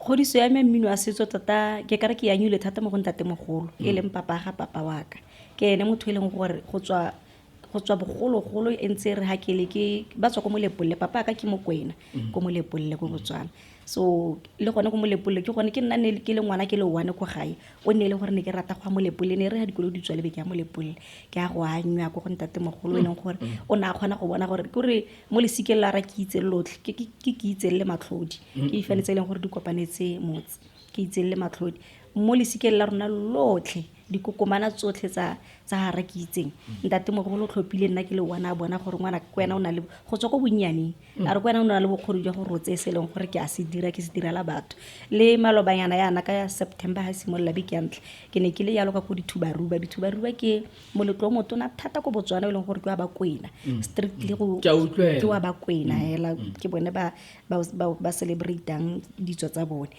Kgodiso ya me mmino wa setso tota ke kare ke anyule thata mo go ntatemogolo, e leng papa ga papa wa ka. Ke ene motho e leng gore go tswa bogologolo e ntse re ga ke le ke ba tswa ko Molepolole. Papa ka ke Mokwena ko Molepolole ko Botswana. So le gone ko Molepolole ke gone ke nna ne ke le ngwana, ke le one ko gae o ne e le gore ne ke rata go ya Molepolole. Ne re ga dikolo di tswa lebe ke ya Molepolole, ke ya go anywa ko go ntatemogolo, e leng gore o ne a kgona go bona gore kore mo lesikeng la ra ke itseng lotlhe, ke itseng le Matlhodi, ke difane tse e leng gore di kopanetse motse, ke itseng le Matlhodi mo lesikeng la rona lotlhe, dikokomana tsotlhe tsa gara ke itseng. Ntatemogolo o tlhophile nna ke le one, a bona gore ngwana ke wena o na le go tswa ko bonnyaneng, a re ko wena o na le bokgoni jwa gore o tseye se e leng gore ke a se dira, ke se direla batho. Le malobanyana yana ka ya September ga simolola beke ya ntlha, ke ne ke le yalo ka ko Dithubaruba. Dithubaruba ke moletlo o motona thata ko Botswana, o e leng gore ke wa Bakwena strictly go. Ke a utlwela. Ke wa Bakwena hela, ke bone ba celebrateang ditso tsa bone.